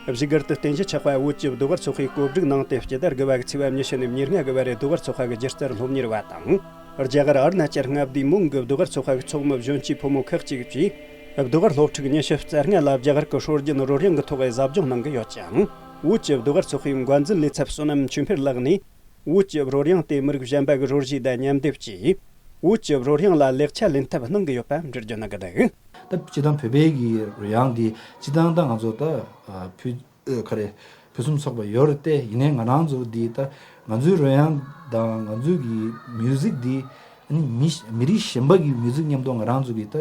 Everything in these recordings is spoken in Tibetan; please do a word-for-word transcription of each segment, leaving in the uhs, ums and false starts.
བཞུགས་སྒར་དུ་རྟེན་གཞི་ཆགས་པ་བོད་ཀྱི་ཟློས་གར་ཚོགས་པའི་གོ་སྒྲིག་གནང་སྟེ། སྤྱི་ཟླ་དགུ་པ་གི་ཚེས་པ་ཉི་ཤུ་ནས་ཉེར་ལྔ་གི་བར་རེ་ཟློས་གར་ཚོགས་པ་གི་སྒྱུ་རྩལ་སློབ་གཉེར་བ་དང་། རྒྱ་གར་ཨ་རུ་ན་ཅལ་མངའ་སྡེའི་མོན་གྱི་ཟློས་གར་ཚོགས་པ་གི་ཚོགས་མི་གཞོན་སྐྱེས་ཕོ་མོ་ཁག་ཅིག་གིས་ཟློས་གར་སློབ་ཕྲུག་ཉི་ཤུ་རྩ་ལྔ་ལ་རྒྱ་གར་གྱི་སྲོལ་རྒྱུན་རོལ་དབྱངས་ཀྱི་ཐོག་ཟབ་སྦྱོང་གནང་གི་ཡོད་ཅིང་། བོད་ཀྱི་ཟློས་གར་ཚོགས་པའི་འགན་འཛིན་ལས་ཚབ་བསོད་ནམས་ཆོས་འཕེལ་ལགས་ནས། བོད་ཀྱི་རོལ་དབྱངས་དེ་མི་རིགས་གཞན་པ་གི་རོལ་གཞས་དང་མཉམ་སྡེབ་ཀྱིས། བོད་ཀྱི་རོལ་དབྱངས་ལ་ལེགས་ཆ་ལེན་ཐབས་གནང་གི་ཡོད་པ་འགྲེལ་བརྗོད་གནང་གི་འདུག། ད་སྤྱིར་བཏང་བོད་པའི་གི་རོལ་དབྱངས་འདི་སྤྱིར་བཏང་ད་ང་ཚོ་ད་ཨ་ཕུ་ཨ་ག་རེ་ཕུན་སུམ་ཚོགས་པ་ཡོད་རེད་དེ། ཡིན་ནའི་ང་རང་ཚོ་འདི་ད་ང་ཚོའི་རོལ་དབྱངས་དང་ང་ཚོའི་གི་མིའུ་ཟིག་འདི་ཨ་ནི་མི་མི་རིགས་གཞན་པ་གི་མིའུ་ཟིག་མཉམ་དུ་ང་རང་ཚོ་གི་ད་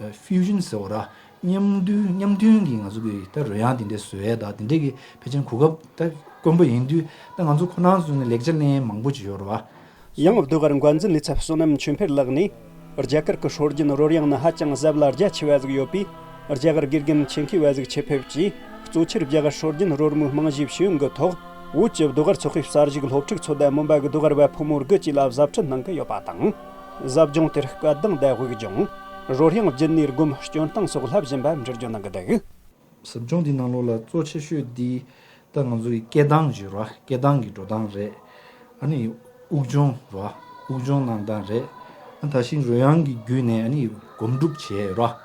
ཨ་ཕིའུ་ཞན་ཟེར་བ་ར། མཉམ་འདུས་མཉམ་མཐུན་གྱི་ང་ཚོ་གི་ད་རོལ་དབྱངས་དེ་འདྲ་བཟོ་ཡས་ད་དེ་འདྲ་གི་ཕལ་ཆེར་གོ་སྐབས་ད་དཀོན་པོ་ཡིན་དུས། ད་ང་ཚོ་ཁོ་རང་ཚོ་ནས་ལེགས་ཆ་ལེན་མང་པོ་ཅིག་ཡོད་རེད་བ། ཡང་ཟློས་གར་འགན་འཛིན་ལས་ཚབ་བསོད་ནམས་ཆོས་འཕེལ་ལགས་ནས། རྒྱ་གར་གྱི་སྲོལ་རྒྱུན་རོལ་དབྱངས་ནི་ཧ་ཅང་ཟབ་ལ་རྒྱ་ཆེ་བ་ཟིག་ཡོད་པས། རྒྱ་གར་དགེ་རྒན་ཆེད་མཁས་པ་ཟིག་ཆེད་ཕེབས་ཀྱིས། གཙོ་ཆེར་རྒྱ་གར་སྲོལ་རྒྱུན་རོལ་མོའི་རྨང་གཞིའི་ཤེས་ཡོན་གྱི་ཐོག་བོད་ཀྱི་ཟློས་གར་ཚོགས་པའི་གསར་ཞུགས་སློབ་ཕྲུག་ཚོ་དང་། མོན་པ་གི་ཟློས་གར་བ་ཕོ་མོ་དགུ་བཅས་ལ་ཟབ་ཁྲིད་གནང་གི་ཡོད་པ་དང་། ཟབ་སྦྱོང་དེར་སྐད་གདངས་དང་དབུགས་སྦྱོང་། རོལ་དབྱངས་བརྒྱུད་ནས་སྒོམ་སྐྱོན་སྟངས་སོགས་སླབ་བཞིན་པ་འགྲེལ་བརྗོད་གནང་གི་འདུག། ཟབ་སྦྱོང་འདི་ནང་ལོགས་ལ་གཙོ་ཆེ་ཤོས་འདི་ད་ང་ཚོ་གི་སྐད་གདངས་ཅིག་ཡོད་རེད་བ། སྐད་གདངས་ཀྱི་འགྲོ་སྟངས་རེད། ཨ་ནི་དབུགས་སྦྱོང་རེད་བ། དབུགས་སྦྱོང་གནང་སྟངས་རེད། ཨ་ད་གིན་རོལ་དབྱངས་ཀྱི་བརྒྱུད་ནས་ཨ་ནི་སྒོམ་སྒྲུབ་བྱས་ཡོད་རེད་བ།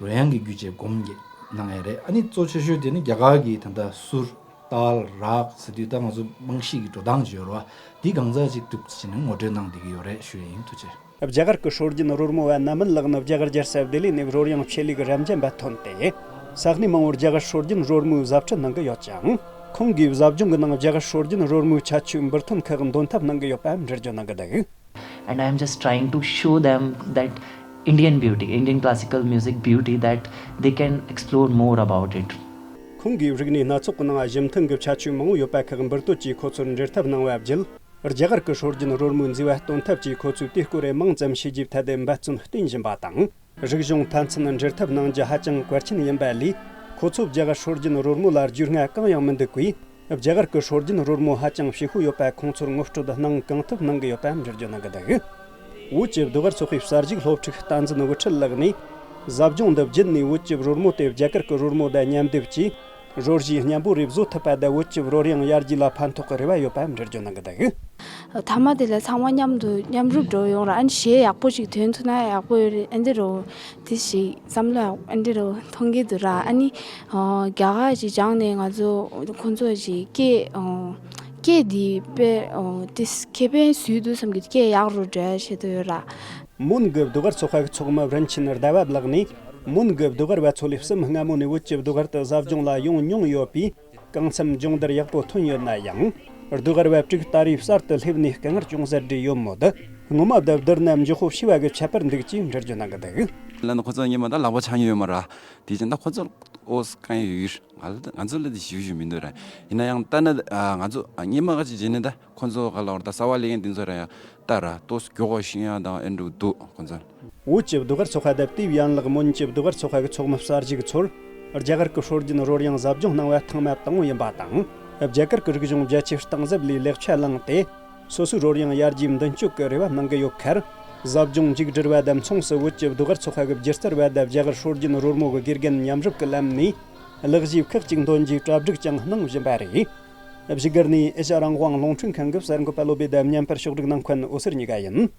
རོལ་དབྱངས་ཀྱི་བརྒྱུད་བྱས་སྒོམ་གྱི་གནང་ཡས་རེད། ཨ་ནི་གཙོ་ཆེ་ཤོས་དེ་ནི་རྒྱ་གར་གྱི་ད་ལྟ་གསུར་ཏཱལ་རཱག་ཟེར་དུས་ད་ང་ཚོ་རྨང་གཞི་གི་འགྲོ་སྟངས་ཅིག་ཡོད་རེད་བ། འདི་གང་ཙམ་ཅིག་ཐུགས་ཆེ་ནས་ངོ་སྤྲོད་གནང་བསྡད་ཀྱི་ཡོད་རེད་ཞུ་ཡས་ཡིན། ཐུགས་རྗེ་ཆེ། རྒྱ་གར་གྱི་སྲོལ་རྒྱུན་རོལ་མོ་བ་ན་མན་ལགས་ནི་རྒྱ་གར་རྒྱལ་ས་ལྡི་ལི་ནས་རོལ་དབྱངས་ཆེད་ལས་ཀྱི་རབ་འབྱམས་པ་ཐོན་ཏེ། ས་གནས་མང་བོར་རྒྱ་གར་སྲོལ་རྒྱུན་རོལ་མོའི་ཟབ་ཁྲིད་གནང་གི་ཡོད་ཅིང་། ཁོང་གིས་ཟབ་སྦྱོང་གི་ནང་རྒྱ་གར་སྲོལ་རྒྱུན་རོལ་མོའི་ཁྱད་ཆོས་འབུར་ཐོན་ཁག་འདོན་ཐབས་གནང་གི་ཡོད་པ་འགྲེལ་བརྗོད་གནང་གི་འདུག། And I am just trying to show them that Indian beauty, Indian classical music beauty, that they can explore more about it. ཁོང་གིས་རིག་གནས་སྣ་ཚོགས་ཀྱི་ནང་གཞི་མཐུན་གྱི་ཁྱད་ཆོས་མང་བོ་ཡོད་པ་ཁག་འབུར་གཏོད་ཀྱིས་ཁོ་ཚོར་འགྲེལ་ཐབས་གནང་བ་བརྒྱུད། རྒྱ་གར་གྱི་སྲོལ་རྒྱུན་རོལ་མོའི་མཛེས་པ་སྟོན་ཐབས་ཀྱིས་ཁོ་ཚོས་དེའི་སྐོར་རེ་མང་ཙམ་ཤེས་རྒྱུའི་ཐད་དུ་འབད་བརྩོན་བསྟེན་བཞིན་པ་དང་། རིག་གཞུང་མཐའ་མཚམས་འབྲེལ་ཐབས་གནང་རྒྱུ་ཧ་ཅང་གལ་ཆེན་ཡིན་པ་ལས། ཁོ་ཚོ་རྒྱ་གར་སྲོལ་རྒྱུན་རོལ་མོ་ལ་རྒྱུས་མངའ་གང་ཡང་མི་འདུག་པས། རྒྱ་གར་གྱི་སྲོལ་རྒྱུན་རོལ་མོ་ཧ་ཅང་ཕྱི་ཤོས་ཡོད་པ་ཁོང་ཚོར་ངོ་སྤྲོད་གནང་གང་ཐུབ་གནང་གི་ཡོད་པ་འགྲེལ་བརྗོད་གནང་གི་འདུག། བོད་ཀྱི་ཟློས་གར་ཚོགས་པའི་གསར་ཞུགས་སློབ་ཕྲུག་བསྟན་འཛིན་དབུ་ཁྲིད་ལགས་ནས། ཟབ་སྦྱོང་འདི་བརྒྱུད་ནས་བོད་ཀྱི་རོལ་མོ་དེ་རྒྱ་གར་གྱི་རོལ་མོ་དང་མཉམ་སྡེབ་ཀྱིས། རོལ་གཞས་མཉམ་པོ་རེ་བཟོ་ཐུབ་པ་དང་། བོད་ཀྱི་རོལ་དབྱངས་ཡར་རྒྱས་ལ་ཕན་ཐོགས་ཀྱི་རེ་བ་ཡོད་པ་འགྲེལ་བརྗོད་གནང་གི་འདུག། མཐའ་མ་དེ་ལ་ཚང་མ་མཉམ་དུ་མཉམ་རུབ་འགྲོ་ཡོང་ར། ཨ་ནི་གཞས་ཡག་པོ་ཞིག་ཐོན་ཐུབ་ན་ཡག་པོ་ཡོད་རེད། ཨ་འདི་རོ་དེ་ཞིག་བསམ་བློ་ཨ་འདི་རོ་ཐོན་གི་འདུག་ར། ཨ་ནི་རྒྱ་གར་ཞིག་སྦྱངས་ནས་ང་ཚོ་ཁོང་ཚོ་ཞིག་སྐད་སྐད་འདི་དཔེ་དེ་ཁེ་ཕན་བཟོས་འདུག་བསམ་གི། སྐད་ཡག་རུ་འགྲོ་ཡ་བྱེད་དུ་ཡོད་ར། མོན་གྱི་ཟློས་གར་ཚོགས་པ་གི་ཚོགས་མི་རིན་ཆེན་ཟླ་བ་ལགས་ནས། མོན་གྱི་ཟློས་གར་བ་ཚོ་ལས་གསུམ་སྔ་མོ་ནས་བོད་ཀྱི་ཟློས་གར་དུ་ཟབ་སྦྱོང་ལ་ཡོང་མྱོང་ཡོད་པས། གང་འཚམ་སྦྱོང་བརྡར་ཡག་པོ་ཐོན་ཡོད་ན་ཡང་། ཟློས་གར་བ་དྲུག་ད་རེས་གསར་དུ་སླེབས་ནས་དཀའ་ངལ་ཅུང་ཟད་འཕྲད་ཡོད་མོད། སྔོན་མ་དང་བསྡུར་ན་མགྱོགས་པོ་ཤེས་པ་གི་ཁྱད་པར་འདུག་ཅེས་འགྲེལ་བརྗོད་གནང་གི་འདུག། ལ་ནི་ཁོ་ཚོ་སྔོན་མ་ད་ལག་པ་འཆང་མྱོང་ཡོད་མ་ར། དེ་བཞིན་ད་ཁོ་ཚོ་ཨོ་སི་གང་ཡོད་ཡོད་ང་ལ་ང་ཚོ་ལ་དེ་ཞུ་ཞུ་མི་འདུག་ར། ཡིན་ན་ཡང་ད་ནི་ང་ཚོ་སྔོན་མ་ག་ཅིག་བྱས་ནས་ད་ཁོ་ཚོ་ག་ལ་བར་ད་གསར་པ་སླེབས་མཁན་དེ་ཚོ་ར་ཡང་ད་ར་ཏོག་ཙམ་མགྱོགས་པོ་ཤེས་ཡ་དང་ཨེ་འགྲོ་འདུག་ཁོ་ཚོ། བོད་ཀྱི་ཟློས་གར་ཚོགས་པ་དང་དེའི་ཡན་ལག་མོན་གྱི་ཟློས་གར་ཚོགས་པ་གི་ཚོགས་མི་གསར་ཞུགས་ཚོར། རྒྱ་གར་གྱི་སྲོལ་རྒྱུན་རོལ་དབྱངས་ཟབ་སྦྱོང་གནང་བ་ཐེངས་མ་དང་པོ་ཡིན་པ་དང་། རྒྱ་གར་གྱི་རིག་གཞུང་རྒྱ་ཆེའི་སྟངས་ཟབ་ལས་ལེགས་ཆ་བླངས་ཏེ། སོ་སོའི་རོལ་དབྱངས་ཡར་རྒྱས་མདུན་སྐྱོད་ཀྱི་རེ་བ་གནང་གི་ཡོད་ཁར། ཟབ་སྦྱོང་མཇུག་བསྒྲིལ་བ་དང་མཚུངས་སུ་བོད་ཀྱི་ཟློས་གར་ཚོགས་པ་གི་སྒྱུ་རྩལ་བ་དང་རྒྱ་གར་སྲོལ་རྒྱུན་རོལ་མོ་གི་དགེ་རྒན་མཉམ་རུབ་ཀྱི་ལམ་ནས། གླུ་གཞས་ཁག་ཅིག་འདོན་རྒྱུའི་གྲ་སྒྲིག་ཀྱང་གནང་བཞིན་པ་རེད། བཞུགས་སྒར་ནས་ཨེ་ཤ་རང་དབང་རླུང་འཕྲིན་ཁང་གི་གསར་འགོད་པ་བློ་བྷེ་དང་མཉམ་པར་ཕྱོགས་སྒྲིག་གནང་མཁན་འོད་ཟེར་གཉིས་ཀ་ཡིན།